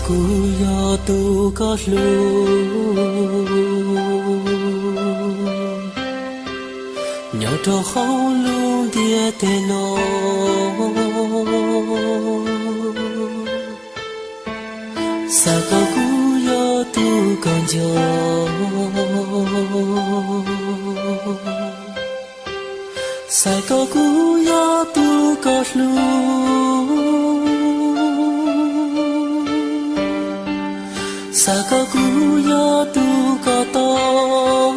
Kuv yog tus koj hlub, nyob rau hauv lub ntiaj teb no. Xav kom kuv yog tus koj nco, xav kom kuv yog tus koj hlub, xav kom kuv yog tus koj tau,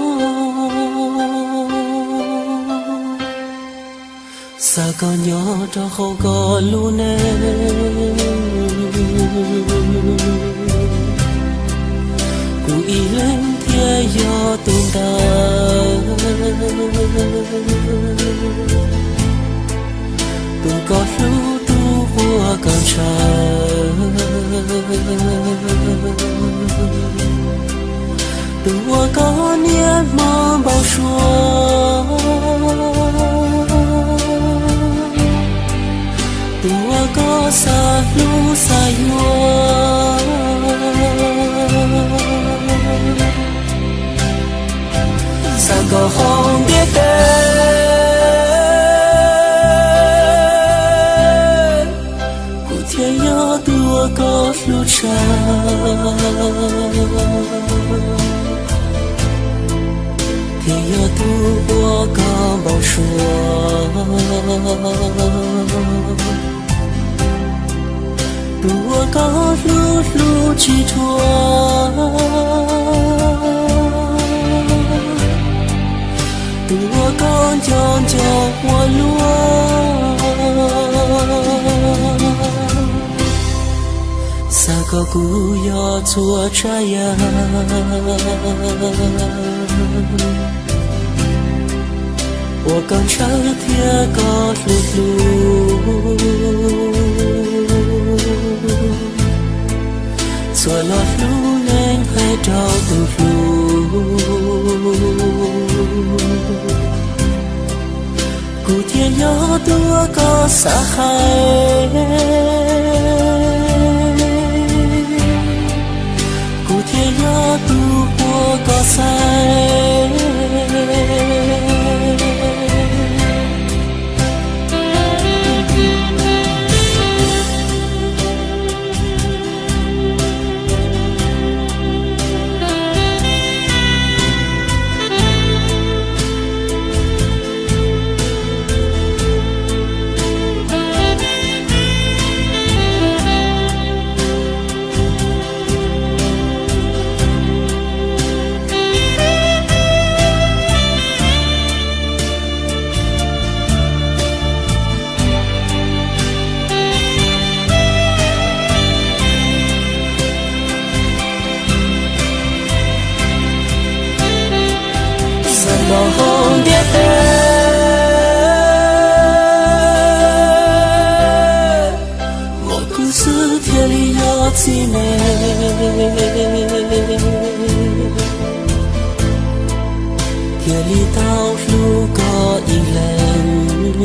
xav kom nyob rau hauv koj lub neej. Kuv ib leeg thiaj yog tus ntawd, tus koj hlub, tus uas koj ntshaw, tus uas koj niaj hmo npau suav, tus uas koj xav hlub xav yuav. Xav kom hauv ntiaj teb, kuv thiaj yog tus uas koj hlub tshaj, thiaj yog tus uas koj npau suav, tus uas koj hlub hlub tsis dhuav, tus uas koj nco nco ua luaj. Xav kom kuv yog txhua tsav yam uas koj ntshaw thiab koj hlub hlub, txhua lo lus neeg hais rau tus hlub. Kuv thiaj yog tus uas koj xav hais, kuv thiaj yog tus uas koj xaiv. Xav kom hauv ntiaj teb, muaj kuv xwb thiaj li yog txiv neej, thiaj li tau hlub koj ib leeg,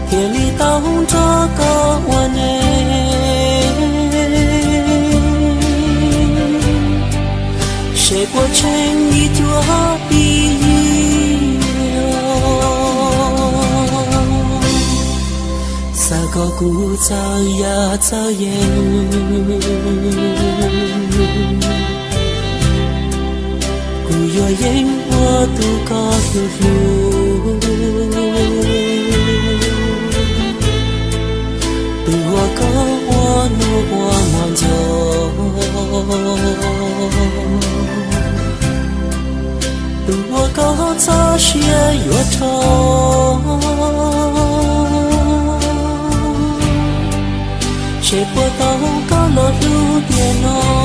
thiaj li tau nrog koj ua neej, seb puas tsheej ib cuab ib yig. Xav kom kuv txawj yam txawj yeeb, kuv yuav yeej ua tus koj hlub hlub, tus uas koj ua hnub ua hmo nco, tus uas koj txoj sia yuav rau, seb puas tau koj lo lus tiam no.